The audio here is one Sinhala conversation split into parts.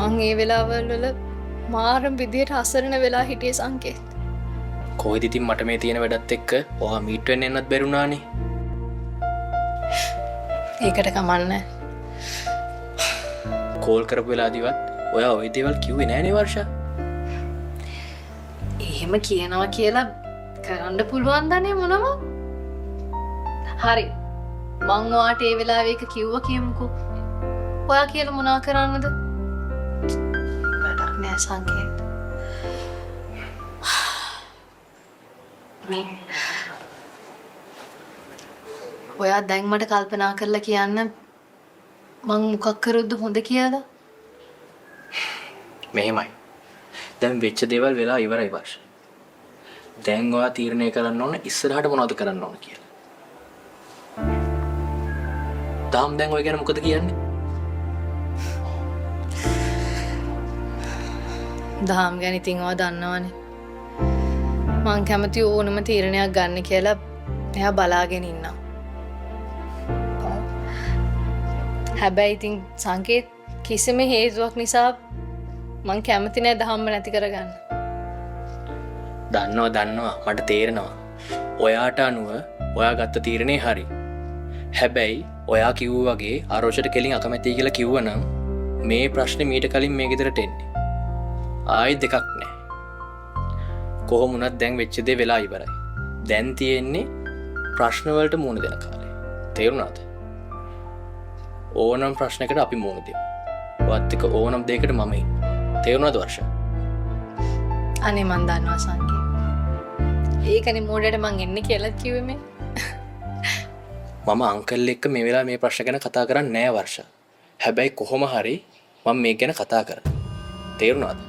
මං ඒ වෙලාවල් වල මාරම විදියට අසරණ වෙලා හිටියේ සංකේත්. කොහෙද ඉතින් මට මේ තියෙන වැඩත් එක්ක ඔයා මීට් වෙන්න එන්නත් බැරි වුණානේ. ඒකට කමන්නේ. කෝල් කරපු වෙලාවදිවත් ඔයා ওই දේවල් කිව්වේ නෑනේ වර්ෂා. එහෙම කියනවා කියලා කරන්න පුළුවන් දනේ මොනව? හරි. මං ඔයාට ඒ වෙලාවේ ඒක කිව්වා කියමුකෝ. ඔයා කියලා මොනවා කරන්නද? වැඩක් නෑ සංකේත්. මේ ඔයා දැන් මට කල්පනා කරලා කියන්න මං මොකක් කරොත්ද හොඳ කියලා? මෙහෙමයි. දැන් වෙච්ච දේවල් වෙලා ඉවරයි වර්ෂ. දැන් ඔයා තීරණය කරන්න ඕන ඉස්සරහට මොනවද කරන්න ඕන කියලා. තාම දැන් ඔය ගැන මොකද කියන්නේ? දහම් ගැන ඉතින් ඔයා දන්නවනේ. මං කැමති ඕනම තීරණයක් ගන්න කියලා එයා බලාගෙන ඉන්නවා. හැබැයි ඉතින් සංකේත් කිසිම හේතුවක් නිසා මං කැමති නෑ දහම්ම නැති කරගන්න. දන්නවා දන්නවා මට තේරෙනවා. ඔයාට අනුව ඔයා ගත්ත තීරණේ හරි. හැබැයි ඔයා කිව්වා වගේ ආරෝෂයට කෙලින් අකමැතියි කියලා කිව්වනම් මේ ප්‍රශ්නේ මීට කලින් මේ ගෙදරට එන්නේ. ආයෙ දෙකක් නෑ. කොහොම වුණත් දැන් වෙච්ච දේ වෙලා ඉවරයි. දැන් තියෙන්නේ ප්‍රශ්න වලට මුහුණ දෙන කාලේ. තේරුණාද? ඕනම ප්‍රශ්නයකට අපි මුහුණ දෙමු. ඔයත් එක්ක ඕනම දෙයකට මම ඉන්නවා. තේරුණාද වර්ෂා? අනේ මං දන්නවා සංකේ. ඒකනේ මෝඩයට මං එන්නේ කියලා කිව්වේ මේ. මම අංකල් එක්ක මේ වෙලාවේ මේ ප්‍රශ්න ගැන කතා කරන්නේ නෑ වර්ෂා. හැබැයි කොහොම හරි මම මේක ගැන කතා කරනවා. තේරුණාද?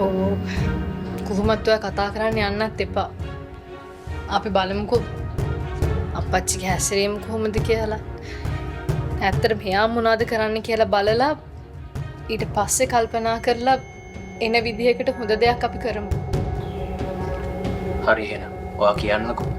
ඔව්. කොහොමත් ඔයා කතා කරන්න යන්නත් එපා. අපි බලමුකෝ අප්පච්චිගේ හැසිරීම කොහොමද කියලා. ඇත්තටම මෙයා මොනවද කරන්න කියලා බලලා ඊට පස්සේ කල්පනා කරලා එන විදිහකට හොඳ දෙයක් අපි කරමු. හරි එහෙනම්. ඔයා කියන්නකෝ.